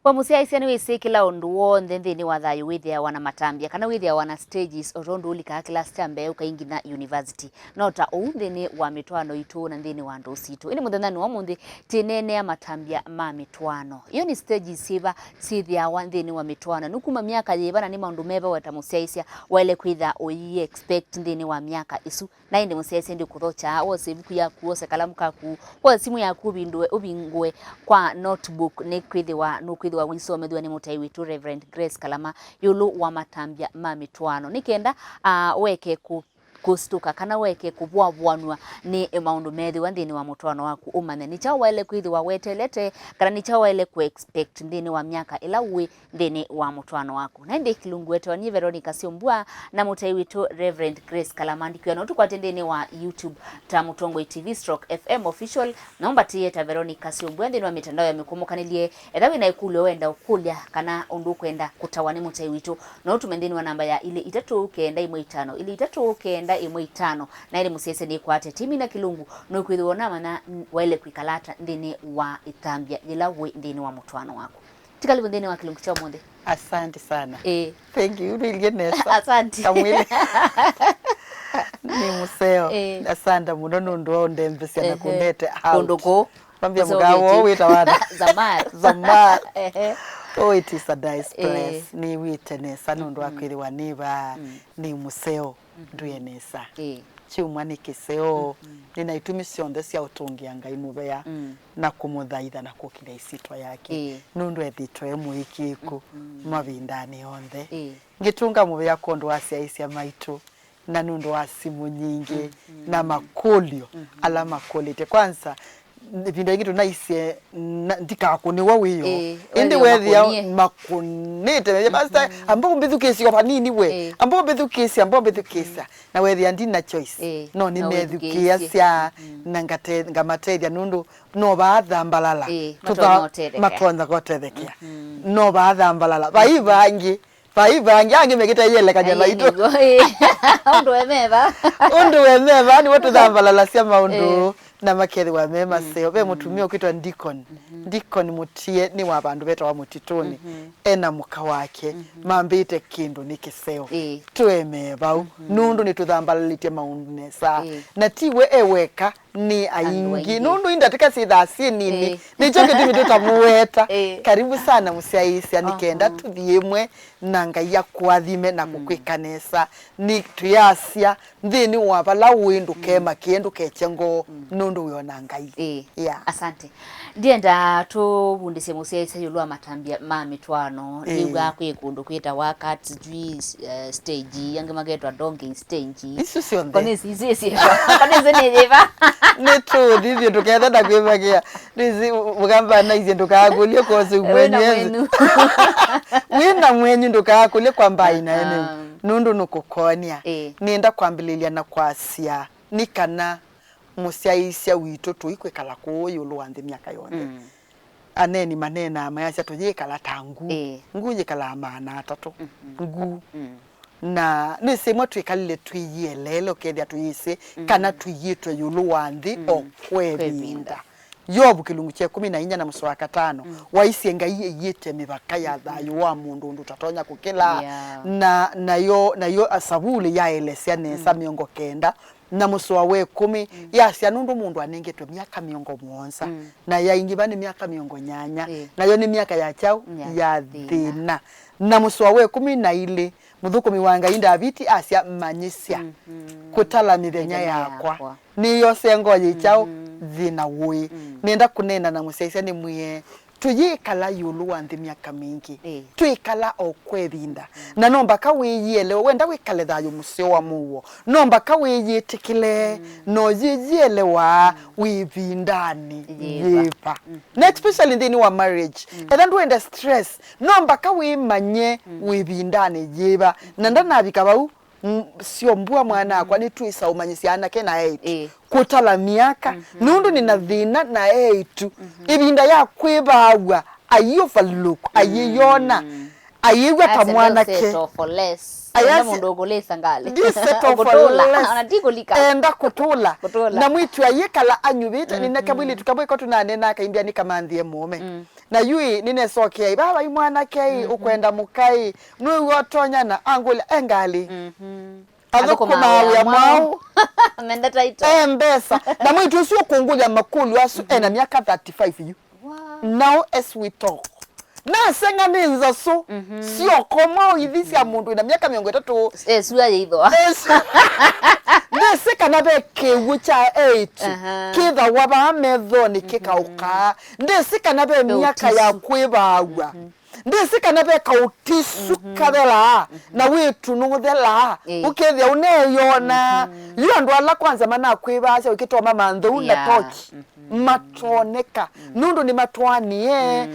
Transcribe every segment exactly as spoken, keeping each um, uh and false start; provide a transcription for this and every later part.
We mũsyaĩĩsya, nĩwĩsĩ kĩla ũndũ w'onthe nthĩnĩ wa thayũ wĩthĩawa na matambya, kana wĩthĩawa na stages, o tondũ ũlikaa kĩlasi kya mbee ũkaingĩnya university. No ta ũu nthĩnĩ wa mĩtwaano itũ na nthĩnĩ wa ndũũ sitũ. Ĩndĩ mũthenyanĩ wa ũmũnthĩ, tĩneenea matambya ma mĩtwaano. Iyo nĩ stages syĩva syĩthĩawa nthĩnĩ wa mĩtwaano? Nĩ kuma myaka yĩva, na nĩ maũndũ meva we ta mũsyaĩĩsya waĩle kwĩtha ũyĩ expect nthĩnĩ wa myaka ĩsu? Na ĩndĩ mũsyaĩĩsya, ndĩkũthokya, wose ĩvuku yaku, wose kalamu kaku, wose simũ yaku, ũvindũe, ũvingũe kwa notebook, nĩkwĩthĩwa nũkwĩthĩwa ũisomethw'a nĩ mũtai witũ Reverend Grace Kalama ĩũlũ wa matambya ma mĩtwaano, nĩ kenda, ah, weke kũ-, kũsitũka kana weke kũvũavũanw'a nĩ maũndũ methĩwa nthĩnĩ wa mũtwaano waku, ũmanye nĩ kyaũ waĩle kwĩthĩwa weteelete, kana nĩ kyaũ waĩle kũ expect nthĩnĩ wa myaka ĩla wĩ nthĩnĩ wa mũtwaano waku. Na ĩndĩ kĩlungu wetawa nyie Veronica Syombua, na mũtai witũ Reverend Grace Kalama. Ndikwĩa no tũkwate nthĩnĩ wa YouTube ta Mũtongoi T V stroke F M Official, na ũmbatĩĩe ta Veronica Syombua nthĩnĩ wa mĩtandao ya mĩkũmũkanĩlye. Ethĩwa wĩ na ĩkũlyo wenda ũkũlya kana ũndũ ũkwenda kũtawa nĩ mũtai witũ, no ũtũme nthĩnĩ wa namba ya ilĩ itatũ kenda ĩmwe itano, ilĩ itatũ kenda ĩmwe itano. Na ĩndĩ mũsyaĩĩsya, nĩkwate timi na kĩlungu, nũkwĩthĩwa ũnamanya waĩle kwĩkala ata nthĩnĩ wa ĩtambya yĩla wĩ nthĩnĩ wa mũtwaano waku. Ti karibu nthĩnĩ wa kĩlungu kya ũmũnthĩ. Asante sana. Ĩĩ. Thank you. Ũndũĩlye nesa. Asante. Kamwĩlĩ. Nĩ mũseo. Ĩĩ. Asante mũno nũndũ wa ũndembesya na Ehe. Kũndete out. Kũndũ kũũ. Kwambia mũkawa wĩtawa ata? Zamar. Zamar. Ehe. Oh, it is a nice place. Ĩĩ. Nĩwĩte nesa nũndũ wa kwĩthĩwa nĩ vaa, nĩ mũseo. Ndwĩe nesa. Ĩĩ. Kyumwa nĩ kĩseo. Nĩ na itumi syonthe sya ũtũngĩa Ngai mũvea na kũmũthaitha na kũkĩlya ĩsyĩtwa yake. Ĩĩ. Nũndũ ethĩtwe e mũĩkĩĩku mavindanĩ onthe. Ĩĩ. Ngĩtũnga mũvea kwondũ wa syaĩĩsya maitũ na nũndũ wa simũ nyingĩ na makũlyo ala makũlĩtye. Kwanza, ĩvinda yĩngĩ tũnaisye na, ndikakũnĩwe wĩoo. Ĩĩ, ĩndĩ wethĩa wethĩa makũnie. Makũnĩte, methĩa, "Pastor, amba ũmbĩthukĩĩsye o vanini we. Ĩĩ. Amba ũmbĩthukĩĩsye, amba ũmbĩthukĩĩsya." Na wethĩa ndi na choice. Ĩĩ, no no nĩmethukĩĩasya na ngate-, ngamatethya nũndũ no vaathambalala. Ĩĩ, tũtha-, matonya ũtethekea. Matonya kũtethekea. No vaathambalala. Vai vangĩ. Vai vangĩ angĩ mekĩte yelekany'a naitũ. Nĩw'o, ĩĩ. Ũndũ we meva. Ũndũ we meva, nĩw'o tũthambalalasya maũndũ, ĩĩ, na makethĩwa me maseo. Ve mũtumia ũkwĩtwa Deacon. Deacon Mũtie nĩ wa vandũ vetawa Mũtitũnĩ. Ena mũka wake. Mambĩte kĩndũ nĩ kĩseo. Ĩĩ. Tũemee vau. Nũndũ nĩtũthambalalĩtye maũndũ nesa. Ĩĩ. Na ti we e weka. Nĩ aingĩ. Andũ aingĩ. Nũndũ indatĩka syĩthaa syĩ nini. Ĩĩ. Nĩkyo kĩtumi tũtamũweta. Ĩĩ. Karibu sana mũsyaĩĩsya, nĩ kenda tũthi ĩmwe na Ngai akũathime na kũkwĩka nesa. Nĩ twĩasya nthĩnĩ wa vala ũĩ, ndũkemakĩe, ndũkekye ngoo, nũndũ wĩona Ngai. Ĩĩ. Yeah. Asante. Ndienda tũvundĩsye mũsyaĩĩsya ĩũlũ wa matambya ma mĩtwaano. Ĩĩ. Nĩw'aa kwĩ kũndũ kwĩtawa kat sijui, eh, stage, angĩ maketwa donkey stage. Isu syonthe. Kanĩsĩ isu ĩsyĩva. Kanĩsĩ nĩ yĩva. Nĩtũthi ithyĩ ndũketha na kwĩmakĩa. Nĩsĩ mũkamba naisye ndũkakũlye kosi. Wĩ na mwenyu. Wĩ na mwenyu ndũkakũlye kwa mbai na ene. Nũndũ nũkũkonia. Ĩĩ. Nĩenda kwambĩlĩlya na kwasya nĩ kana mũsyaĩĩsya witũ tũikwĩkala kũũ ĩũlũ wa nthĩ myaka yonthe. Aneeni maneenaa mayasya tũyĩkala ta ngu. Ĩĩ. Ngu yĩkalaa maana atatũ. Ngu. Na nĩsĩ ĩmwe twĩkalile twĩyĩeleele ũkethĩa tũyĩsĩ kana tũiĩtwe ĩũlũ wa nthĩ o kwa ĩvinda. Yovu kĩlungu kya ĩkũmi na inya na mũsoa wa katano, waisye Ngai ĩiĩte mĩvaka ya thayũ wa mũndũ ũndũ ũtatonya kũkĩla. Yeah. Na nayo, nayo Savuli yaelesya nesa mĩongo kenda, na mũsoa wa ĩkũmi, yasya, nũndũ mũndũ anengetwe myaka mĩongo mũonza, na yaingĩva nĩ myaka mĩongo nyanya, nayo nĩ myaka ya kyaũ? Ya thĩna. Na mũsoa wa ĩkũmi na ilĩ, mũthũkũmi wa Ngai Ndaviti asya, manyĩsya kũtala mĩthenya yakwa. Nĩyose ngoo yĩ kyaũ? Thĩna ũĩ. Nĩenda kũneena na mũsyaĩĩsya nĩmwĩe, tũyĩkala ĩũlũ wa nthĩ myaka mingĩ. Ĩĩ. Twĩkala o kwa ĩvinda. Na no mbaka wĩyĩelewe, wenda wĩkale thayũ mũseo wa mũuo. No mbaka wĩyĩtĩkĩle, na ũyĩyĩelewa wĩ ĩvindanĩ yĩva. Na especially nthĩnĩ wa marriage. Etha ndwenda stress, no mbaka wĩmanye wĩ ĩvindanĩ yĩva. Na ndanavika vau, M-, Syombua mwana akwa, nĩtwĩsa ũmanyĩsya anake na eĩtu. Ĩĩ. Kũtala Myaka. Nũndũ nĩna thĩna na eĩtu. Ĩvinda ya kwĩvaaw'a, ayĩũvalũku, ayĩyona, ayĩw'a ta mwanake. Settle for less. Aya enda si- mũndũ ũkũlĩsa ngalĩ. Ndi settle for Ũkũtũla, less. Ona ti kũlika. Enda kũtũla. Kũtũla. Na mwĩĩtu ayĩkala anyuvĩte, nĩneka mwĩĩtu kamwe ko tũnanena akaimbia nĩkamanthie mũũme. Mm. Na yu ĩ, nĩnesokea ĩ, vava ĩ mwanake ĩ, ũkwenda mũka ĩ, nũĩw'a ũtonya na angũlya, e ngalĩ. Athũkũmaa wĩa mwaũ? Menda title. E mbesa. Na mwĩĩtu ũsu ũkũngũlya makũlyo asu ena myaka thirty-five yu. Wow. Now as we talk. Naseng'a nĩ nzasũ syokoma ithi sya mũndũ wĩna myaka mĩongo ĩtatũ. Eh, sua yĩithwa. Yes. Ndĩsĩ kana ve kĩw'ũ kya eight kĩthawa vaa methonĩ kĩkaũkaa. Ndĩsĩ kana ve myaka ya kwĩvaaw'a. Ndĩsĩ kana ve kaũtisu kathelaa na wĩtunũthelaa, ũkethĩa ũneyona. Yu andũ ala kwanza manakwĩvaasya ũkĩtoma manthou na toki matoneka nũndũ nĩmatwaanie,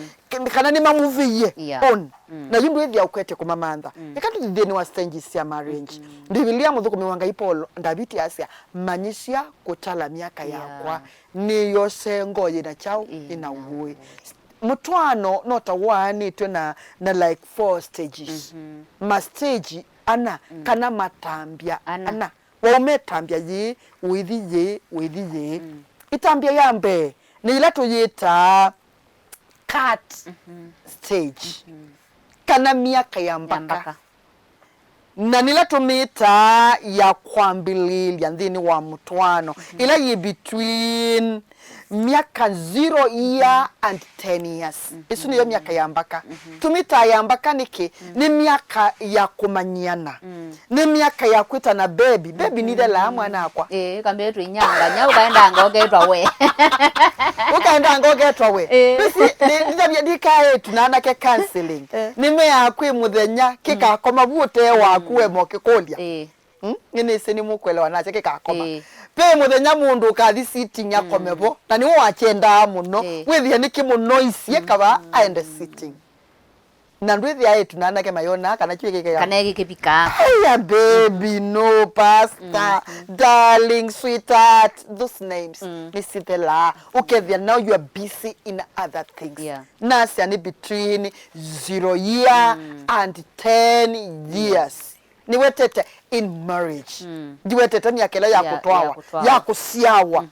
kana nĩmamuvĩie on. Na yu ndwĩthĩa ũkwete kũmamantha. Eka tũthi nthĩnĩ wa stages sya marriage. Mbivilia mũthũkũmi wa Ngai Paul Ndaviti asya, manyĩsya kũtala myaka yakwa, nĩyose ngoo yĩna kyaũ, ĩna ũĩ. Mũtwaano no ta waanĩtwe na, na like four stages. Ma stage ana, kana matambya ana. Ana. Waumetambya yĩĩ, ũithi yĩĩ, ũithi yĩĩ. Ĩtambya ya mbee nĩ yĩla tũyĩtaa cut stage, kana myaka ya mbaka. Na nĩla tũmĩtaa ya kwambĩlĩĩlya nthĩnĩ wa mũtwaano, ĩla yĩ between myaka zero year and ten years. Ĩsu nĩyo myaka ya mbaka. Tũmĩtaa ya mbaka nĩkĩ? Nĩ myaka ya kũmanyĩana. Nĩ myaka ya kwĩtana baby. Baby nithelaa mwana akwa. Ĩĩ, kambĩe tũinyanga, nya ũkaendanga ũketwa we. Ũkaendanga ũketwa we. Ĩĩ. Ndikaetu na anake counseling. Nĩmeaa kwĩ mũthenya kĩkakoma vu ũtee waku we mokĩkũlya. Ĩĩ. Mm? Nĩnĩsĩ nĩmũkwelewa nasya kĩkakoma. Ĩĩ. Ve mũthenya mũndũ ũkathi sitting akome vo, na nĩwe wakyendaa mũno. Ĩĩ. Wĩthĩa nĩkĩmũnoisie kava aende sitting. Na ndwĩthĩa etu na anake mayonaa kana kyu ĩkĩkĩka. Kana ĩkĩkĩvika. Aya, baby, no, pastor, darling, sweetheart, those names. Nĩsithelaa. Ũkethĩa now you are busy in other things. Yeah. Nasya nĩ between zero year and ten years. Nĩwetete in marriage. Ndiwetete myaka ĩla ya kũtwawa, ya kũsyawa.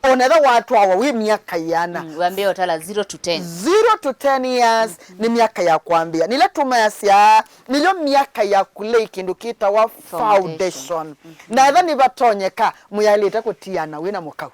Onetha watwawa wĩ myaka yĩana. Wambĩe ũtala zero to ten. Zero to ten years nĩ myaka ya kwambĩa. Nĩla tũmeasya nĩyo myaka ya kũlei kĩndũ kĩtawa foundation. Na etha nĩvatonyeka, mũyaĩlĩte kũtiana wĩna mũkau.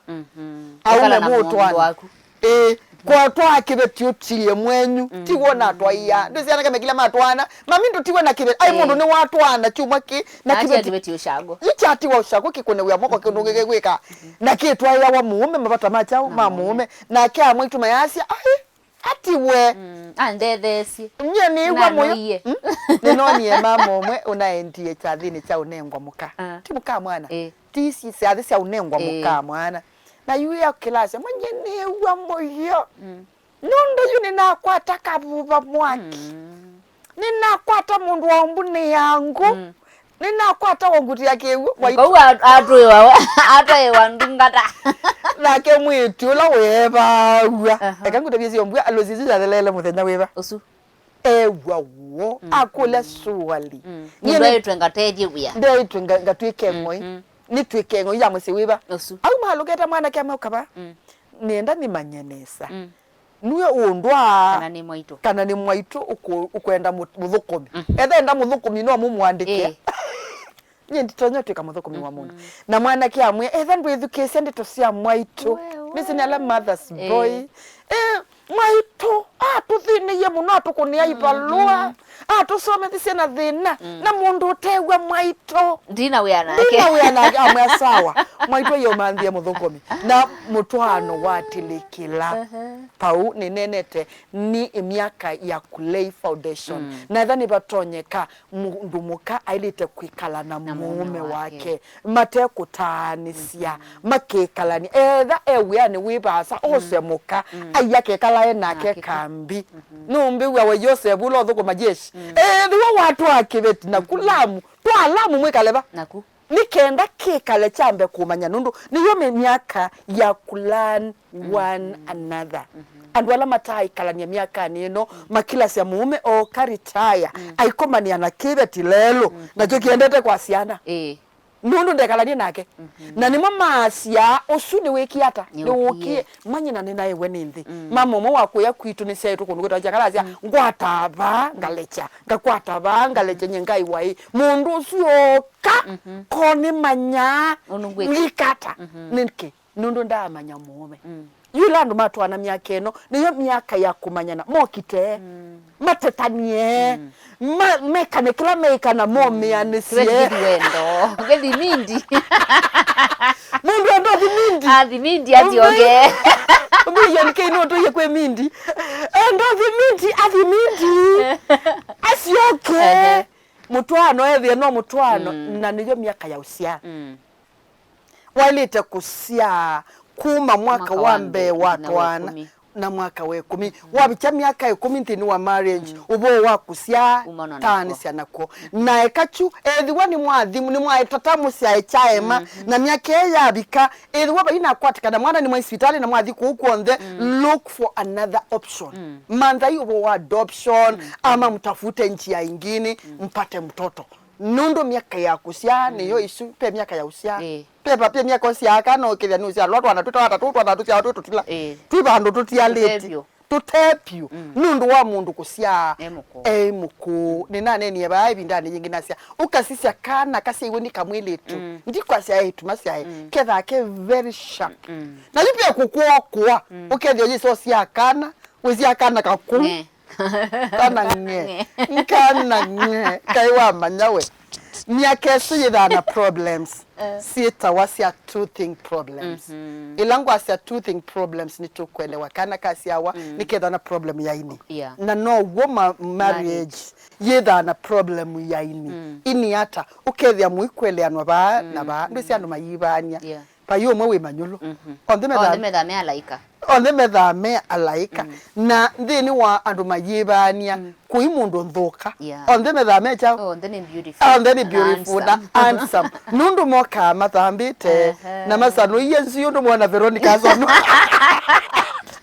Aume mũũtwana. Ĩĩ, kwatwaa kĩveti ũtiie mwenyu, ti w'o natwaia. Ndwĩsĩ anake mekĩla matwaana, mami ndũtiwe na kĩveti. Ai, mũndũ nĩwatwaana kyumwa kĩ na kĩveti. Kĩveti ũshagũ. Yu kyatiwa ũshagũ kĩkũnĩw'a moko kĩndũ gĩgĩkwĩka. Na kĩtwaĩawa mũũme mavata ma kyaũ ma mũũme. Nake amwaitũ mayasya, ai, atiwe. Andetheesye. Nyie nĩĩw'a mũyo. Nĩnonie mama ũmwe ũnaendie kyathĩnĩ kya ũnengwa mũka. Ti mũka mwana. Ti isi syathĩ sya ũnengwa mũka mwana. Na yu ya kĩlasya, mwenye nĩw'a mũyo. Nũndũ yu nĩnakwata kavuva mwaki. Nĩnakwata mũndũ wa mbunĩ ya ngũ. Nĩnakwata wa ngutĩ ya kĩw'ũ. Kau atwĩwa, atwĩwa ndungata. Nake mwĩĩtu ũla weevaaw'a. Eka ngũtavye syo mbua, alosi isu yatheleele mũthenya wĩva? Ũsu. Ew'a w'o, akũlya suali. Nyie ndeĩtwe ngatethye wĩa. Ndeĩtwe nga- ngatw'ĩke ng'oi. Nĩtw'ĩke ng'oi ya mũsyĩ wĩva? Ũsu. Au malũkĩte mwanake amwe ũkava. Nĩenda nĩmanye nesa. Nue ũndwaa kana nĩ mwaitũ, kana nĩ mwaitũ ũkũ- ũkwenda mũ- mũthũkũmi. Etha enda mũthũkũmi no mũmũandĩkĩa. Nyie nditonya twĩka mũthũkũmi wa mũndũ. Na mwanake amwĩa, etha ndwĩthukĩĩsya ndeto sya mwaitũ. Nĩsĩ nĩ ala mother's boy. Eh, mwaitũ atũthĩnĩie mũno, atũkũnĩa ivalũa, atũsomethisye na thĩna, na mũndũ ũtew'a mwaitũ. Ndina wĩa nake. Ndina wĩa nake, amwĩa sawa. Mwaitũ yaumanthie mũthũkũmi. Na mũtwaano watilĩkĩla. Pau nĩnenete nĩ myaka ya kũlei foundation. Na etha nĩvatonyeka, mũndũ mũka aĩlĩte kwĩkala na mũũme wake, matekũtaanĩsya, makĩkalania. Etha e wĩanĩ wĩ vaasa, ose mũka, ai akekala e nake kambi. Nũmbĩw'a we Yoseph ũla ũthũkũma jeshi. Ethĩwa watwaa kĩveti naku Lamu, twaa Lamu mwĩkale va? Naku. Nĩ kenda kĩkale kyambe kũmanya, nũndũ nĩyo mĩ- myaka ya kũlearn one another. Andũ ala mataaĩkalany'a myakanĩ ĩno, makilasya mũũme ooka retire, aikomanĩa na kĩveti lelũ, nakyo kĩendete kwa syana. Ĩĩ. Nũndũ ndekalanie nake. Na nĩmo maasya, "Ũsu nĩwĩkie ata? Nĩwũkie." Manyina nĩnaĩwe nĩ nthĩ. Mama ũmwe wa kũya kwitũ nĩsyaĩtwe kũndũ kwĩtawa Njakalasi, ngwataa vaa, ngalekya, ngakwata vaa, ngalekya, nye ngai waĩ. Mũndũ ũsu ooka, ko nĩmanyaa, ngĩkata. Nĩkĩ? Nũndũ ndaamanya mũũme. Yu ĩla andũ matwaana myaka ĩno, nĩyo myaka ya kũmanyana. Mokite, matetanie, ma-, mekane kĩla meĩkana, momĩanĩsye. Kĩveti kĩthi wendo. Kĩthi mindi. Mũndũ enda ũthi mindi. Athi mindi, athi oke. Ũmbe-, ũmbe Ian K nũtũie kwĩ mindi. Enda ũthi mindi, athi mindi. Asyoke. Mũtwaano ethĩe no mũtwaano, na nĩyo myaka ya ũsyaa. Waĩlĩte kũsyaa kuma mwaka wa mbee watwaana na mwaka wa ĩkũmi. Wavikya myaka ĩkũmi nthĩnĩ wa marriage, ũvoo wa kũsyaa taanĩsya nakw'o. Na eka kyu, ethĩwa nĩmwathi-, nĩmwaetata mũsyae kyaema, na myaka ĩyo yavika, ethĩwa vai na kwatĩkana mwana nĩ mwai sivitalĩ na mwathi kũu kw'onthe, look for another option. Manthai ũvoo wa adoption, ama mtafute njia ingine, mpate mtoto. Nũndũ myaka ya kũsyaa nĩyo ĩsu, pe myaka ya ũsyaa. Ĩĩ. Pe va-, pe myaka ũsyaa kana ũkĩthya nĩ ũsyaa lwa twana twĩ twatatũ, twana tũsyaa twĩ tũtila. Ĩĩ. Twĩ vandũ tũtialĩte. Tũte vyũ. Tũte vyũ. Nũndũ wa mũndũ kũsyaa e mũkũũ. E mũkũũ. Nĩnanenie vaa ĩvindanĩ yĩngĩ nasya, ũkasisya kana kasyaĩwe nĩ kamwĩlĩtu. Ndikwasya eĩtu masyae. Kethaa ke very sharp. Na yu pe kũkũokũa. Ũkethĩa yĩsosyaa kana, wĩsyaa kana kakũũ. Kana ng'e. Kana ng'e. Kaĩ wamanya we. Myaka ĩsu yĩthaa na problems. Syĩtawa sya toothing problems. Ĩla ngwasya toothing problems, nĩtũkwelewa kana kasyawa nĩkethaa na problem ya ini. Yeah. Na now'o ma-, marriage yĩthaa na problem ya ini. Ini ata? Ũkethĩa mũikweleanwa vaa na vaa. Ndwĩsĩ andũ mayĩvaany'a. Yeah. Vai ũmwe wĩ manyũlũ. Onthe methaa, onthe methaa me alaĩka. Onthe methaa me alaĩka. Na nthĩnĩ wa andũ mayĩvaany'a, kũi mũndũ nthũka. Yeah. Onthe methaa me kyaũ? Onthe nĩ beautiful. Onthe nĩ beautiful na handsome. Nũndũ mokaa mathambĩte, na masanũie nzui ũndũ mwana Veronica asanũa.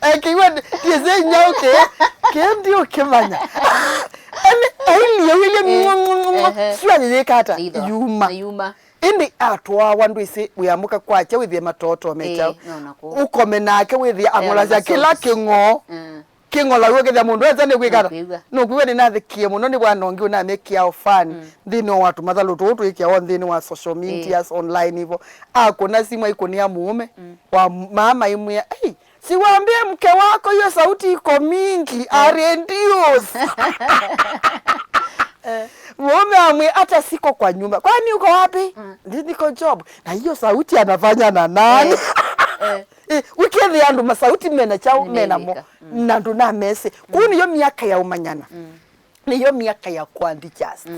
Ekĩiwe ndiĩsĩ nyaũ kĩ, kĩ ndiũkĩmanya. Ene, ailie, ailie, ng'o, ng'o, ng'o, ng'o. Sua yĩyĩka ata? Yuma. Yuma. Ĩndĩ atwawa, ndwĩsĩ wĩamũka kwakya wĩthĩe matooto me kyaũ. Ĩĩ, no, na kũu. Ũkome nake wĩthĩe ang'olasya kĩla kĩng'oo. Kĩng'ola w'o kethĩa mũndũ esa nĩkwĩka ata? Nũkwĩw'a. Nũkwĩw'a nĩnathekie mũno nĩ vana ũngĩ ũnamekĩa ofani nthĩnĩ wa watu mathalũ tũũ twĩkĩawa nthĩnĩ wa social medias, online ivo. Akũna simũ aikũnĩa mũũme wa mama imwĩa, "Ei, siwambie mke wako hiyo sauti iko mingi, arendios." Mume amwe hata siko kwa nyumba. "Kwani uko wapi?" "Ni-, niko job." "Na hiyo sauti anafanya na nani?" Eh, eh. Eh, ũkethĩa andũ masauti mena kyaũ, mena mo. Na ndũnamesĩ. Kũu nĩyo myaka ya ũmanyana. Nĩyo myaka ya kũandjust.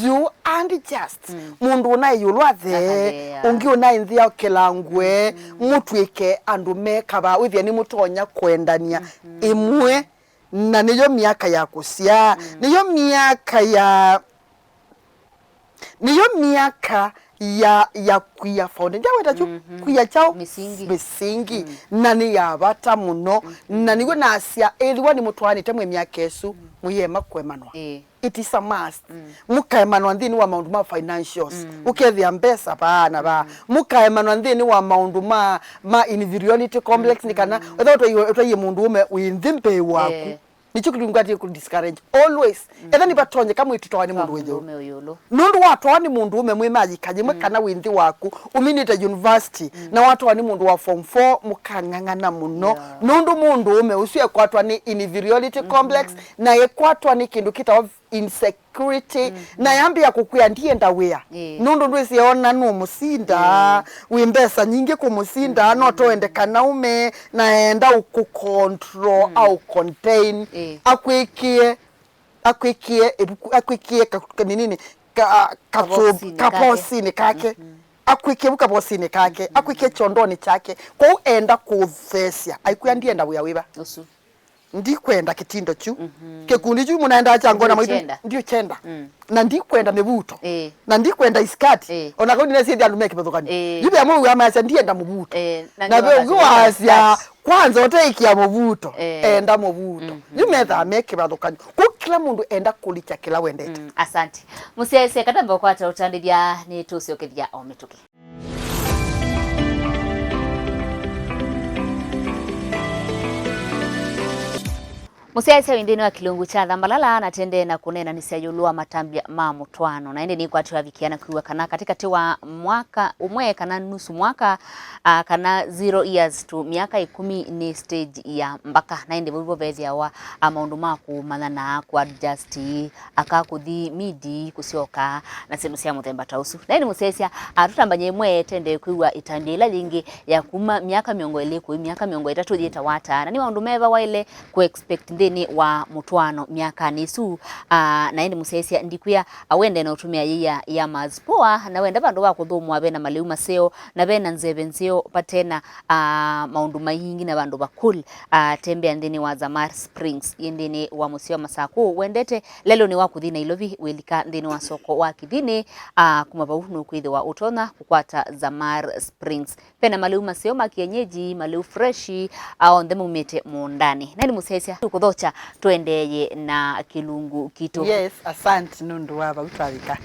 You unjust. Mũndũ ũnaĩ ĩũlũ athe, ũngĩ ũnaĩ nthĩ ya kĩlangwe, mũtw'ĩke andũ mekavaa, wĩthĩa nĩmũtonya kwendania ĩmwe, na nĩyo myaka ya kũsyaa, nĩyo myaka ya, nĩyo myaka ya, ya kwia foundation. Ndaweta kyu, kwia kyaũ? Mĩsingi. Mĩsingi. Na nĩ ya vata mũno. Na nĩw'o nasya, ethĩwa nĩmũtwaanĩte mwĩ myaka ĩsu, mũyĩema kũemanwa. Ĩĩ. It is a must. Mũkaemanwa nthĩnĩ wa maũndũ ma financials. Ũkethĩa mbesa vaa na vaa. Mũkaemanwa nthĩnĩ wa maũndũ ma, ma inferiority complex, nĩ kana ethĩwa ũtwaie, ũtwaie mũndũ ũme wĩ nthĩ mbee waku. Eh. Nĩkyo kĩtumi ngwatie kũ discourage. Always. Etha nĩvatonyeka mwĩĩtu twawa nĩ mũndũ wĩ ĩũlũ. Nũndũ watwawa nĩ mũndũ ũme mwĩ mayĩka yĩmwe kana wĩ nthĩ waku, ũminĩte university, na watwawa nĩ mũndũ wa form four, mũkang'ang'ana mũno. Yeah. Nũndũ mũndũ ũme ũsu ekwatwa nĩ inferiority complex, na ekwatwa nĩ kĩndũ kĩtawa insecurity, na yambĩa kũkwĩa, "Ndienda wĩa." Ĩĩ. Nũndũ ndwĩsĩ ona nũmũsinda, wĩ mbesa nyingĩ kũmũsinda, no toende kana ume, na enda ũkũcontrol, au contain, akwĩkĩe, akwĩkĩe ĩvuku, akwĩkĩe ka, ka, nini, ka, ka, kabosinĩ kake. Akwĩkĩe vu kabosinĩ kake, akwĩkĩe kyondonĩ kyake. Kwoou enda kũthesya, aikwĩa, "Ndienda wĩa wĩva." Ũsu. Ndikwenda kĩtindo kyu. Kĩkundi kyu mũnaendaa kya ngona mwaitũ, ndiũkyenda. Ndiũkyenda. Na ndikwenda mĩvuto. Ĩĩ. Na ndikwenda isikati. Ĩĩ. Ona kau ndinasĩthya andũ me kĩvathũkany'o. Ĩĩ. Yu ve amwe wĩw'a mayasya, "Ndienda mũvuto." Ĩĩ. Na ve ũngĩ wasya, Kwanza ũteĩkĩa mũvuto, eh, enda mũvuto. Mhm. Yu methaa me kĩvathũkany'o. Kũ kĩla mũndũ enda kũlikya kĩla wendete. Mm, asante. Mũsyaĩĩsya, katamba ũkwata ũtandĩthya, nĩtũsyokethya o mĩtũkĩ. Mũsyaĩĩsya wĩ nthĩnĩ wa kĩlungu kya Thambalala, na tendee na kũneenanĩsya ĩũlũ wa matambya ma mũtwaano. Na ĩndĩ nĩkwatĩwa avikia na kwĩw'a kana katĩkatĩ wa mwaka ũmwe kana nusu mwaka, ah, kana zero years to myaka ĩkũmi nĩ stage ya mbaka. Na ĩndĩ vau vo vethĩawa, ah, maũndũ ma kũmanya na kũ adjust, aka kũthi midi kũsyoka na syĩndũ sya mũthemba ta ũsu. Na ĩndĩ mũsyaĩĩsya, ah, tũtambany'e ĩmwe tendee kwĩw'a ĩtambya ĩla yĩngĩ ya kuma myaka mĩongo ĩlĩ kũi myaka mĩongo ĩtatũ yĩtawa ata, na nĩ maũndũ meva waĩle kũ expect nthĩnĩ wa mũtwaano myakanĩ ĩsu. Ah, na ĩndĩ mũsyaĩĩsya ndikwĩa, ah, wende na ũtũmĩa yĩia ya Mars Poa, na wenda vandũ va kũthũmũa vena malĩu maseo, na vena nzeve nzeo, vate na, ah, maũndũ maingĩ na vandũ va cool, ah, tembea nthĩnĩ wa Zamar Springs, yĩ nthĩnĩ wa mũsyĩ wa Masakũ. Wendete lelũnĩ wa kũthi Nairobi, wĩlika nthĩnĩ wa soko wa Kĩthini, ah, kuma vau nũkwĩthĩwa ũtonya kũkwata Zamar Springs. Vena malĩu maseo ma kienyeji, malĩu fresh, ah, onthe maumĩte mũũndanĩ. Na ĩndĩ mũsyaĩĩsya, tũkũthokya tũendeeye na kĩlungu kitũ. Yes, asante nũndũ wa vau twavika.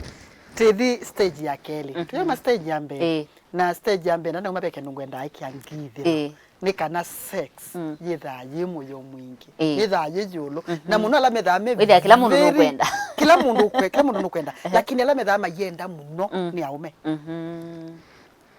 Tĩthi stage ya kelĩ. Mhm. Tũyuma stage ya mbee. Ĩĩ. Na stage ya mbee, na nauma ve kĩndũ ngwendaa ĩkĩa ngithĩla. Ĩĩ. Nĩ kana sex, mm, yĩthaa yĩ mũyo mwingĩ. Ĩĩ. Yĩthaa yĩ ĩũlũ. Mhm. Na mũno ala methaa me wĩthĩa kĩla mũndũ very nũkwenda. Kĩla mũndũ ũkwe-, kĩla mũndũ nũkwenda. Ehe. Lakini ala methaa mayenda mũno, mm, nĩ aũme. Mhm.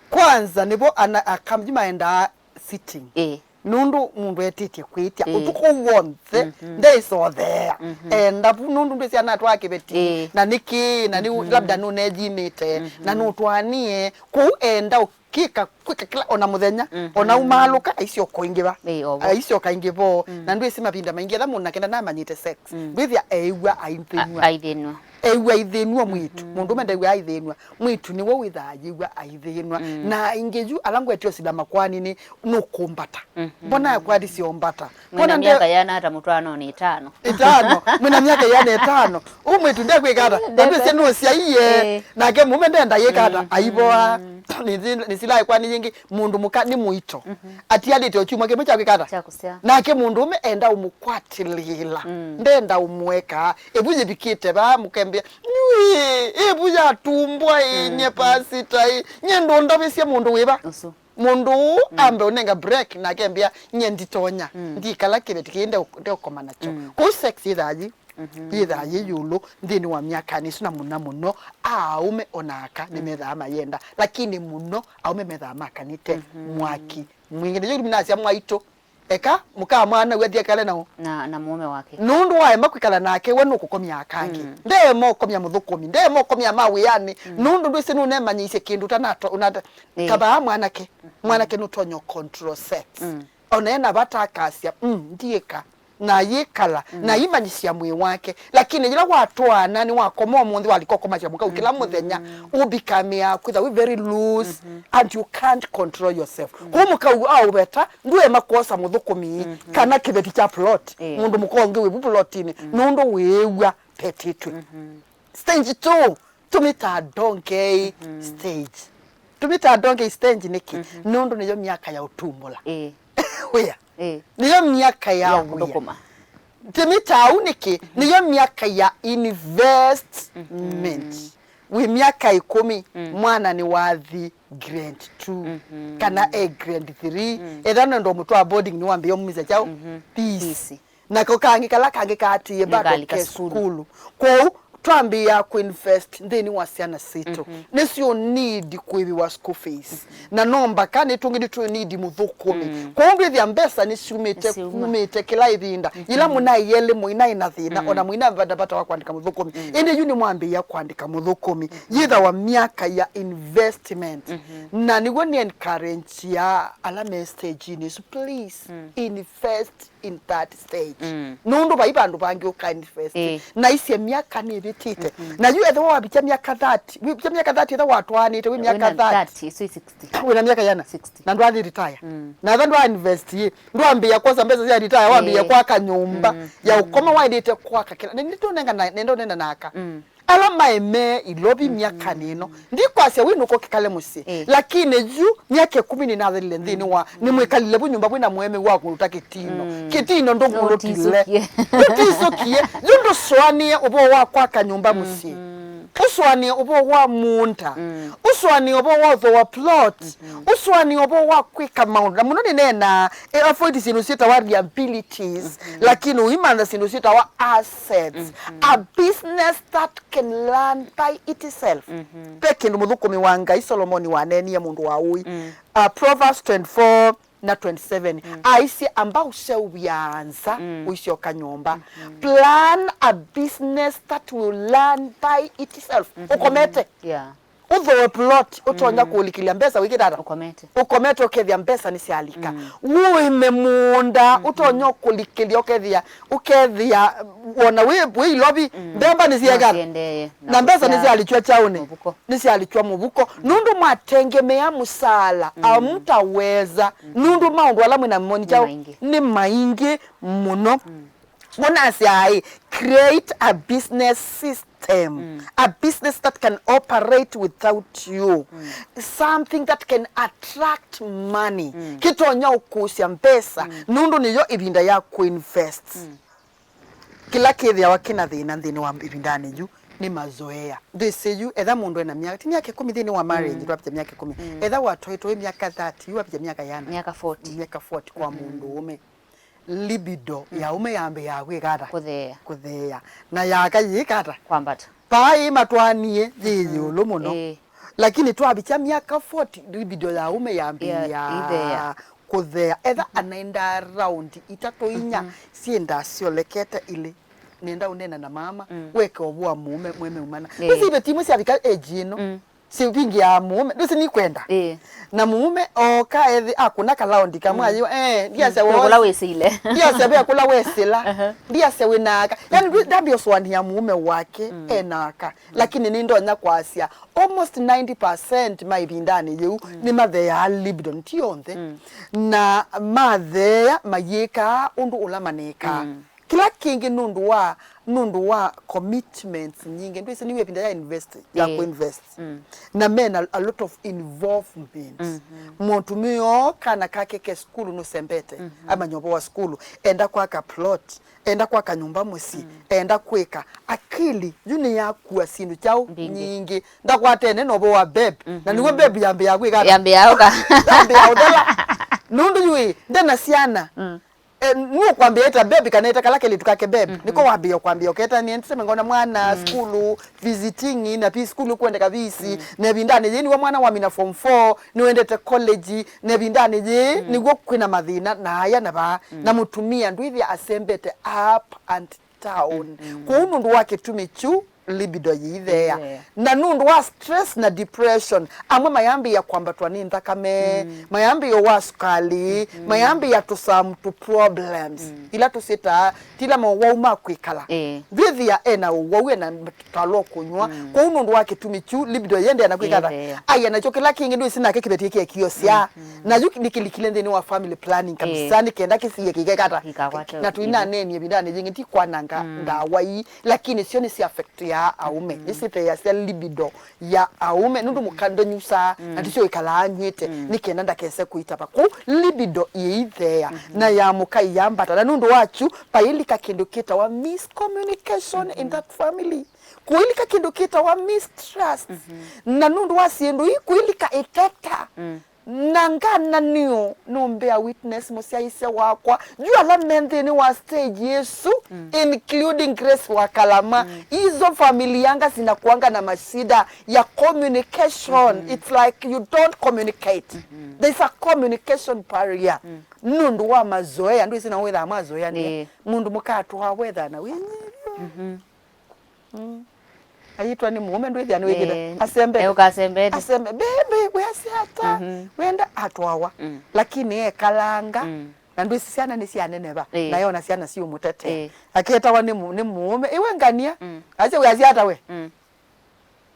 Kwanza, nĩvo ana-, aka yu maendaa sitting. Ĩĩ. Nũndũ mũndũ etĩtye kwĩtya, ĩĩ, ũtukũ w'onthe, mhm, ndeĩsotheea. Mhm. Enda vu nũndũ ndwĩsĩ anatwaa kĩveti, ĩĩ, na nĩkĩ, na nĩ, mhm, labda nũneyimĩte, na, mhm, nũtwanie. Kwoou enda ũkĩka, kwĩka kĩla, ona mũthenya, mhm, ona umaalũka, aisyoka ĩngĩ va. Ĩĩ, o vo. Aisyoka ĩngĩ vo. Mm. Na ndwĩsĩ mavinda maingĩ, etha mũndũ nake ndanamanyĩte sex. Mm. Ndwĩthĩa eĩw'a aithĩnw'a. A-, aithĩnw'a. Eĩw'a aithĩnw'a mwĩĩtu. Mhm. Mũndũũme ndeĩw'a aithĩnw'a. Mwĩĩtu nĩwe wĩthaa yĩw'a aithĩnw'a. Mm. Na aingĩ yu ala ngwetio sila makwaninĩ, nũkũmbata. Mhm. Mbona akwati syombata? Mwĩna myaka yĩana ata mũtwaanonĩ? Ĩtano. Ĩtano. Mwĩna myaka yĩana ĩtano. Ũ mwĩĩtu ndekwĩka ata? Ndekwe. Nandwĩsĩ nũsyaie. Ĩĩ. Nake mũũme ndenda yĩka ata? Mm. Aivoa. Mm. Nĩsi-, nĩsilai kwani yĩngĩ, mũndũ mũka nĩ mũito. Mhm. Atialĩte o kyumwa kĩmwe kya kwĩka ata? Kya kũsyaa. Nake mũndũũme enda ũmũkwatĩlĩĩla. Mm. Ndenda ũmũeka. Ĩvu yĩvikĩte vaa mũkembĩa, "Nyuĩ, ĩvu yatumbwa ĩ, mm, nye pasita ĩ, nye ndũndavĩsye mũndũ wĩva?" Ũsu. Mũndũ ũũ, mm, ambe ũnenga break, nake ambĩa, "Nye nditonya, mm, ndikala kĩveti kĩĩ nde-, ndeũkoma nakyo." Mm. Kũu sex yĩthaa yĩ, mhm, yĩthaa yĩ ĩũlũ nthĩnĩ wa myakanĩ ĩsu, na mũno mũno aũme ona aka, mm, nĩmethaa mayenda, lakini mũno aũme methaa makanĩte, mhm, mwaki mwingĩ. Nĩkyo kĩtumi nasya mwaitũ, eka mũka mwana wĩ athi ekale nao. Na, na mũũme wake. Nũndũ waema kwĩkala nake, we nũkũkomya aka angĩ. Mm. Ndeema ũkomya mũthũkũmi, ndeema ũkomya ma wĩanĩ. Mm. Nũndũ ndwĩsĩ nũnemanyĩisye kĩndũ ũtanato-, ũnata-, ĩĩ, kavaa mwanake. Mm. Mwanake nũtonya control sex. Mm. Ona ena vata akasya, "Mm, ndiĩka." Na yĩkala, mm, na imanyĩsya mwĩĩ wake. Lakini yĩla watwaana, nĩwakoma ũmũnthĩ, walika ũkomasya mũkau kĩla, mm-hmm, mũthenya, ũbikamĩa kwĩtha wĩ very loose, mm-hmm, and you can't control yourself. Mm. Kwoou mũkau aũveta, ndwĩema kwosa mũthũkũmi, mm-hmm, kana kĩveti kya plot. Eh. Mũndũ mũka ũngĩ wĩ vu plotinĩ, mm, nũndũ wĩĩw'a vetĩtwe. Mm-hmm. Stage two, tũmĩtaa donkey, mm-hmm, stage. Tũmĩtaa donkey stage nĩkĩ? Mm-hmm. Nũndũ nĩyo myaka ya ũtumbũla. Eh. Wĩa. Eh. Nĩyo myaka ya, ya wĩa. Kũthũkũma. Tũmĩtaa ũu nĩkĩ? Mm-hmm. Nĩyo myaka ya investment. Mm-hmm. Wĩ myaka ĩkũmi, mm, mwana nĩwathi grade two, mm-hmm, kana e grade three. Mm. Etha nũndũ mũtwaa boarding nĩwambĩĩa ũmumĩsya kyaũ? Mm-hmm. Fees. Fees. Nako kangĩ kala kangĩ kaatĩĩe bado nĩkalika ke sukulu. Sukulu. Kwoou twambĩĩa kũinvest nthĩnĩ wa syana sitũ. Mhm. Nĩsyo need kũĩvĩwa school fees. Mhm. Na no mbaka nĩtũngĩ nĩtũ need mũthũkũmi. Mm. Kwoou ndwĩthĩa mbesa nĩsyumĩte, nĩsyuma, kumĩte kĩla ĩvinda. Mhm. Yĩla mũnaĩ elĩ mũinaĩ na thĩna, mm, ona mũina vata, vata wa kũandĩka mũthũkũmi. Mm. Ĩndĩ yu nĩmwambĩĩa kũandĩka mũthũkũmi. Mhm. Yĩthawa myaka ya investment. Mhm. Na nĩw'o nĩ encourage ya ala me stage-inĩ ĩsu, please, mm, invest in that stage. Mm. Nũndũ vai vandũ vangĩ ũka invest. Eh. Na isye myaka nĩvĩtĩte. Mm-hmm. Na yu ethĩwa wavikya myaka thirty, wavikya myaka thirty ethĩwa watwaanĩte wĩ myaka thirty. Wĩna thirty, so sixty. Wĩna myaka yĩana? Sixty. Na ndwathi retire. Mm. Na ethĩwa ndwa invest yĩ, ndwambĩĩa kwosa mbesa sya retire, wambĩĩa, eh, kwaka nyũmba, mm, ya ũkoma, mm, waĩlĩte kwaka kĩla. Nĩ-, nĩtũnenga na, nĩndonena naka. Mm. Ala maemee Ilovi myakanĩ ĩno, ndikwasya wĩ nũko kĩkale mũsyĩ, eh, lakini yu myaka ĩkũmi nĩnathelile nthĩnĩ wa, nĩmwĩkalile vu nyũmba vwĩna mũemeu wa kũruta kĩtino. Mm. Kĩtino ndũngũlũtile. Ndũtisũkie. Ndũtisũkie. Yu ndũsũanĩe ũvoo wa kwaka nyũmba mũsyĩ. Ũsũanĩe ũvoo wa mũũnda. Ũsũanĩe ũvoo wa ũthooa plot. Ũsũanĩe ũvoo wa kwĩka maũndũ. Na mũno nĩneenaa, eh, avoid syĩndũ syĩtawa liabilities, lakini ũimantha syĩndũ syĩtawa assets. A business that can learn by itself. Ve kĩndũ mũthũkũmi wa Ngai Solomoni waneenie mũndũ wa ũĩ. Uh, Proverbs twenty-four na twenty-seven. Aisye, amba ũseũvya nza, ũisyoka nyũmba. Plan a business that will learn by itself. Ũkomete. Yeah. Ũthooe plot, ũtonya kũlikĩlya mbesa wĩkĩte ata? Ũkomete. Ũkomete ũkethĩa mbesa nĩsyalika. Ũĩme mũũnda, ũtonya kũlikĩlya ũkethĩa, ũkethĩa, wona wĩ, wĩ Ilovi, mbemba nĩsyekana. Nĩsyendee. Na mbesa nĩsyalikya kyaũnĩ. Mũvuko. Nĩsyalikya mũvuko. Nũndũ mwatengemea mũsaala, amtaweza. Nũndũ maũndũ ala mwĩna moni kyaũ nĩ maingĩ mũno. Mũnasya aĩ, create a business system, a business that can operate without you, something that can attract money, kĩtonya ũkũsya mbesa, nũndũ nĩyo ĩvinda ya kũinvest. Kĩla kĩthĩawa kĩna thĩna nthĩnĩ wa ĩvindanĩ yu nĩ mazoea. Ndwĩsĩ yu, etha mũndũ ena myaka, ti myaka ĩkũmi nthĩnĩ wa marriage, twavĩtya myaka ĩkũmi. Etha watwaĩtwe wĩ myaka thirty, yu wavĩtya myaka yana? Myaka forty. Myaka forty kwa mũndũ ũme. Libido ya ũme yambĩĩaa kwĩka ata? Kũtheea. Kũtheea. Na yaka yĩka ata? Kwambata. Paa ĩmatwanie yĩ ĩũlũ mũno. Ĩĩ. Lakini twavikya myaka forty, libido ya ũme yambĩĩaa kũtheea. Etha anaendaa raundi itatũ inya, syĩndaa syolekete ilĩ. Nenda ũneena na mama, weke ũvũa mũũme, mweme umana. Ĩĩ. Nĩsĩ ive timũ syavika age ĩno. Sivingĩaa mũũme, ndwĩsĩ nĩkwenda. Ĩĩ. Na mũũme oka ethi akũna kalaundi kamwe ayĩwa, eh, ndiasya kũla wĩsĩile. Ndiasya ve kũla wesĩla. Ndiasya wĩna aka. Yani, ndambĩa ũsũanĩa mũũme wake ena aka. Lakini nĩndonya kwasya, almost ninety percent ma ĩvindanĩ yĩu nĩmatheaa libido, ti onthe. Na matheea mayĩkaa ũndũ ũla manekaa. Kĩla kĩngĩ nũndũ wa, nũndũ wa commitments nyingĩ, ndwĩsĩ nĩw'o ĩvinda ya invest, ya kũinvest. Na mena a lot of involvement. Mũtumĩa oo kana kake ke sukulu nũsembete, amanya ũvoo wa sukulu, enda kwaka plot, enda kwaka nyũmba mũsyĩ, enda kwĩka. Akili yu nĩyakua syĩndũ kyaũ nyingĩ. Ndakwatene na ũvoo wa babe. Na nĩw'o babe yambĩĩa kwĩka ata? Yambĩĩa ũka. Yambĩĩa ũthela. Nũndũ yu ĩ, ndena syana. Eh, nũkwambĩa ĩta baby kana ĩta kala kelĩtu kake baby. Nĩko wambĩĩa kwambĩa ũketanie, tuseme ngona mwana, sukulu, visiting, na pi sukulu kwendeka visi, na ĩvindanĩ yĩĩ nĩw'o mwana wamina form four, nĩwendete college, na ĩvindanĩ yĩĩ nĩw'o kwĩna mathĩna na aya na vaa, na mũtumĩa ndwĩthĩa asembete up and down. Kwoou nũndũ wa kĩtumi kyu, libido yĩitheea. Yĩitheea. Na nũndũ wa stress na depression, amwe mayambĩĩa kwambatwa nĩ nthakame, mayambĩĩa wa sukali, mayambĩĩa tũsamu tũ problems. Ila tũsyĩtaa, tila mowau ma kwĩkala. Ĩĩ. Ndwĩthĩa ena ũwau, ena talo kũnyw'a. Kwoou nũndũ wa kĩtumi kyu, libido yĩendeea na kwĩka ata? Yĩitheea. Aiya nakyo kĩla kĩngĩ ndwĩsĩ nake kĩvetie kĩekio sya. Na yu nĩkĩlikile nthĩnĩ wa family planning kabisa, nĩ kenda kĩsie kĩkekata. Kĩkakwata. Na tũinaneenie ĩvindanĩ yĩngĩ, ti kwananga ndawa ii, lakini syo nĩsi affect ya aũme. Nĩsiteeasya libido ya aũme, nũndũ mũka ndanyusaa, na tisyo ĩkalaa anyw'ĩte, nĩ kenda ndakese kũitava. Kwoou libido yĩitheea, na ya mũka iyambata. Na nũndũ wa kyu, pailika kĩndũ kĩtawa miscommunication in that family. Kũilika kĩndũ kĩtawa mistrust. Na nũndũ wa syĩndũ ii, kũilika ĩteta. Na ngananĩo nũmbĩa witness mũsyaĩĩsya wakwa, yu ala me nthĩnĩ wa stage ĩsu, including Grace wa Kalama, hizo familia anga zinakuanga na mashida ya communication. It's like you don't communicate. There's a communication barrier. Nũndũ wa mazoea, ndwĩsĩ na wĩthaa mazoea nĩ mũndũ mũkatwaa wethaa na wĩnyivyo. Mm. Ayĩtwa nĩ mũũme ndwĩthĩa nĩwĩkĩte. Eh, asembete. Eh, ũkasembete. Asembe, bebe, weasya ata? Wenda atwawa. Lakini ekalanga. Na ndwĩsĩ syana nĩsyaneneva. Eh. Na yona syana siũmũtete. Eh. Aketawa nĩ mũ-, nĩ mũũme. Iwe ngania. Asya weasya ata we?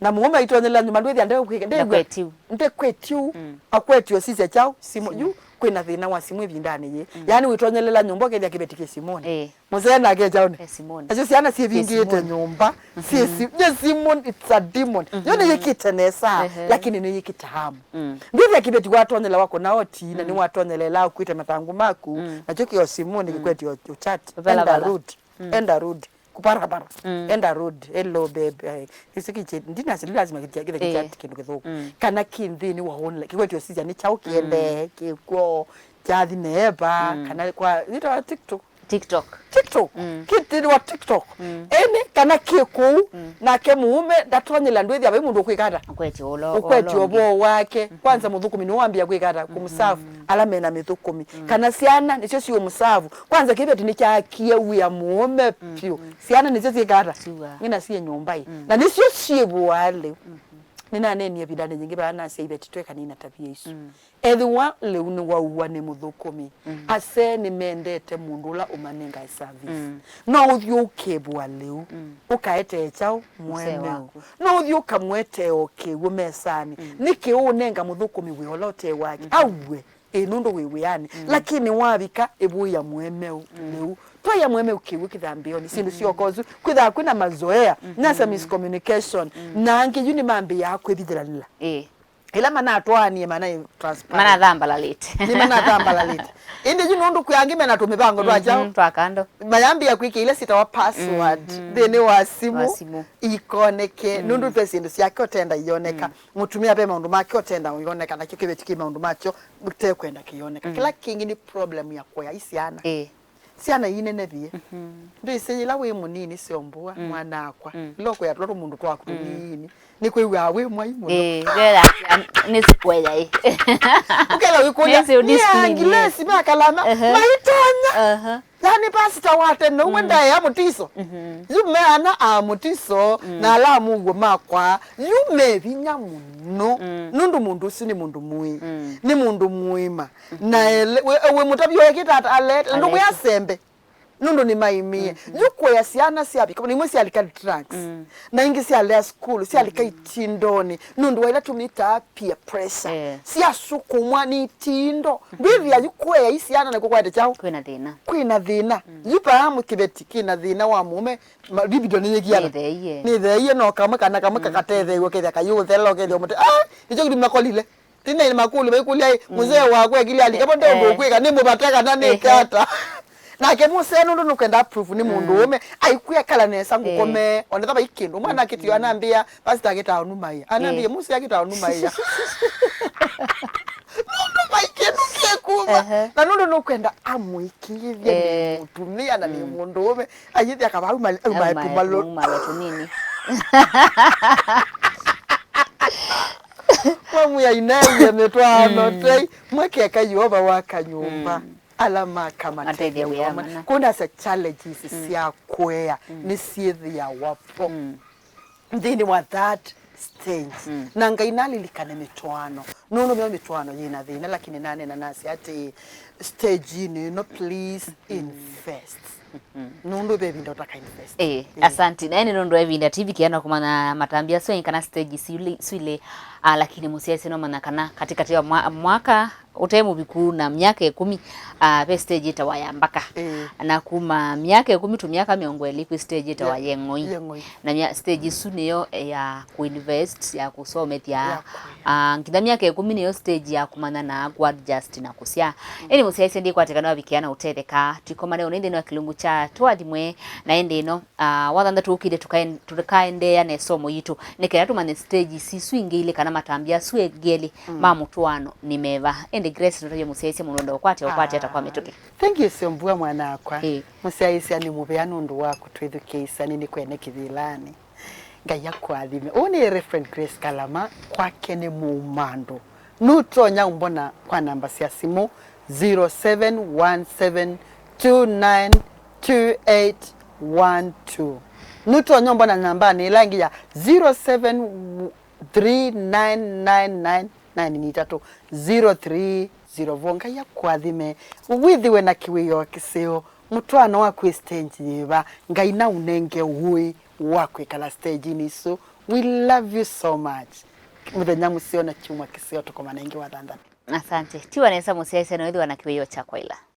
Na mũũme aitonyela nyuma ndwĩthĩa ndekwĩka. Ndekwetiu. Ndekwetiu. Akwetio sisya kyaũ? Simũ. Yu. kwĩna thĩna wa simũ ĩvindanĩ yĩĩ. Mm. Yaani wĩtonyelela nyũmba ũkethĩa kĩveti kĩ simũnĩ. Ĩĩ. Mũsee nake kyaũnĩ. Kĩ simũnĩ. Acio syana syĩvingĩte nyũmba. Syĩ si-, nĩ simũ, it's a demon. Yo nĩyĩkĩte nesa, lakini nĩyĩkĩte harm. Mm. Ndwĩthĩa kĩveti watonyela wakũna oti, na nĩwatonyelela ũkwĩte mathangũ maku, nakyo kĩ o simũnĩ kĩkwetio ũchat. Enda road. Enda road. Kuparapara. Enda road. Hello, babe. Eh, ĩsu kĩkĩ, ndinasĩ, ndi lazima kĩthĩa kĩthĩa kĩchat kĩndũ kĩthũku. Kana kĩ nthĩnĩ wa online. Kĩkwetio sisya nĩ kyaũ kĩendee, kĩkw'o, kyathi neeva, kana kwa, ĩtawa TikTok. TikTok. TikTok. Kĩtĩwa TikTok. Ĩndĩ kana kĩ kũu, nake mũũme ndatonyela, ndwĩthĩa vai mũndũ ũkwĩka ata? Ũkwetye ũlo, ũkwetye ũlo ũngĩ. Ũvoo wake. Kwanza mũthũkũmi nĩwe wambia kwĩka ata? Kũmũsavu ala mena mĩthũkũmi. Kana syana nĩsyo siũmũsavu. Kwanza kĩveti nĩkyaakie wĩa mũũme vyũ. Syana nĩsyo syĩka ata? Siwa. Ng'ina siĩ nyũmba ĩ. Na nĩsyo syĩvũaa lĩu. Nĩnaneenie ĩvindanĩ yĩngĩ vaa nasya iveti twĩkanĩe na tavia isu. Ethĩwa lĩu nĩwaua nĩ mũthũkũmi, asee nĩmendete mũndũ ũla ũmanengae service. No ũthiĩ ũkevũa lĩu, ũkaetee kyaũ? Mũemeu. No ũthiĩ ũkamwetee o kĩw'ũ mesanĩ. Nĩkĩ ũũnenga mũthũkũmi wĩa ũla ũte wake? Auwe, ĩ, nũndũ wĩ wĩanĩ. Lakini wavika, ĩvũĩa mũemeu lĩu. Twaĩa mũemeu kĩw'ũ kĩthambĩonĩ, syĩndũ syoka ũsu. Kwĩthaa kwĩna mazoea, nasa miscommunication, na angĩ yu nĩmambĩĩaa kwĩvithĩlanĩla. Ĩĩ. Ĩla manatwaanie, mana transparent. Manathambalalĩte. Nĩ manathambalalĩte. Ĩndĩ yu nũndũ kwĩ angĩ mena tũmĩvango twa kyaũ? Twa kando. Mayambĩĩa kwĩkĩa ila syĩtawa password nthĩnĩ wa simũ. Wa simũ. Ikoneke. Nũndũ ve syĩndũ syake ũtenda ioneka. Mũtumĩa ve maũndũ make ũtenda ioneka, nakyo kĩveti kĩ maũndũ makyo ũtekwenda kĩyoneka. Kĩla kĩngĩ nĩ problem ya kũea i syana. Ĩĩ. Syana inenevie. Ndwĩsĩ yĩla wĩ mũnini, Syombua, mwana-akwa, ĩla ũkũya tũla tũmũndũ twaku tũnini, nĩkwĩw'aa wĩ mwai mũno. Ĩĩ, nĩsĩkũeya ĩ. Ũkela wĩkũlya, nĩ angilesi ma kalama maitonya. Yaani pasita wa tene ũmwe ndaea mũtiso. Yu me ana a mũtiso, na ala a mũuo makwa, yu me vinya mũno. Nũndũ mũndũ ũsu nĩ mũndũ mũĩ. Nĩ mũndũ mũĩma. Na ele, we, we mũtavya ekĩta ata? Alete. Andũ kwĩ asembe. Nũndũ nĩmaĩmĩe. Yu kũea syana syavika, na imwe syalika drugs. Na ingĩ syalea sukulu, syalika itindonĩ. Nũndũ wa ila tũmĩtaa peer pressure. Syasukumwa nĩ itindo. Ndwĩthĩa yu kũea i syana na kũkwete kyaũ? Kwĩna thĩna. Kwĩna thĩna. Yu paa kĩveti kĩna thĩna wa mũũme, ma-, video nĩyĩkiana. Nĩtheie. Nĩtheie no kamwe kana kamwe kakatetheew'a kethĩa kayũthela ũkethĩa mũte. Ah, nĩkyo kĩtumi makolile. Tene makũlyo vaikũlya ĩ, mũzee wakwa ekilya alika, vo nde ũndũ ũkwĩka, nĩ mũvate kana nĩke ata? Nake mũsee nũndũ nũkwenda proof nĩ mũndũ ũme, aikwĩa kala nesa ngũkome, onetha vai kĩndũ. Mwana akĩtio anambĩa, pastor akĩtaa ũnumaĩa. Anambĩa, mũsee akĩtaa ũnumaĩa. Nũndũ vai kĩndũ kĩkuma. Na nũndũ nũkwenda amũĩkĩĩthye nĩ mũtumĩa na nĩ mũndũ ũme. Ayĩthĩa kavau mal-, au maetu malũ. Malũ tũnini. Mwamwĩa ineevye mĩtwaano tei, mwekeka Yeova wa kanyũmba. Ala maka matethya wĩa mana. Kuna sa challenges sya kũea nĩ syĩthĩawa vo nthĩnĩ wa that stage. Na Ngai nalilikane mĩtwaano. Nũndũ mĩo mĩtwaano yĩna thĩna, lakini nanena nasya atĩ stage-inĩ ĩno, please invest. Nũndũ ve ĩvinda ũtaka invest. Eh, asanti. Na ĩndĩ nũndũ wa ĩvinda, tivikĩana kũmanya matambya asu kana stage isu ilĩ, ah, lakini mũsyaĩĩsya no manya kana katĩkatĩ wa mwa-, mwaka ũte mũviku na myaka ĩkũmi, ah, ve stage ĩtawa ya mbaka. Eh. Na kuma myaka ĩkũmi to myaka mĩongo ĩlĩ kwĩ stage ĩtawa ya ng'oi. Ya ng'oi. Na mya-, stage isu nĩyo ya kũinvest, ya kũsomethya, ya kũya. Ah, nginya myaka ĩkũmi nĩyo stage ya kũmanya na kũadjust na kũsyaa. Ĩndĩ mũsyaĩĩsya ndikwatĩka nĩwavikĩa na ũtetheka. Tũikomane ũnĩ nthĩnĩ wa kĩlungu kya tũathimwe, na ĩndĩ ĩno, ah, wathanthatũ ũkĩte tũkaen-, tũkaendeea na ĩsomo yitũ. Nĩ kenda tũmanye stage isu ingĩ ilĩ kana matambya asu engĩ elĩ ma mũtwaano nĩ meva. Ĩndĩ Grace, nũtavye mũsyaĩĩsya mũndũ wenda ũkwatya, ũkwatya ata kwa mĩtũkĩ? Thank you, Syombua mwana-akwa. Ĩĩ. Mũsyaĩĩsya nĩ mũvea nũndũ wa kũtwĩthukĩĩsya, nĩ nĩkwene kĩvĩlanĩ. Ngai akũathime. Ũũ nĩ Reverend Grace Kalama, kwake nĩ mũumandũ. Nũtonya ũmbona kwa namba sya simũ zero seven one seven two nine two eight one two. Nũtonya ũmbona nambanĩ ĩla ĩngĩ ya zero seven three nine nine nine nine nĩ itatũ zero three zero four. Ngai akũathime, wĩthĩwe na kĩwĩoo kĩseo. Mũtwaano waku wĩ stage yĩva? Ngai naũnenge ũĩ wa kwĩkala stage-inĩ isu. We love you so much. Mũthenya mũseo na kyumwa kĩseo, tũkomana ĩngĩ wathanthatũ. Asante. Tiwa nesa mũsyaĩĩsya na wĩthĩwa na kĩwĩoo kya kwaĩla.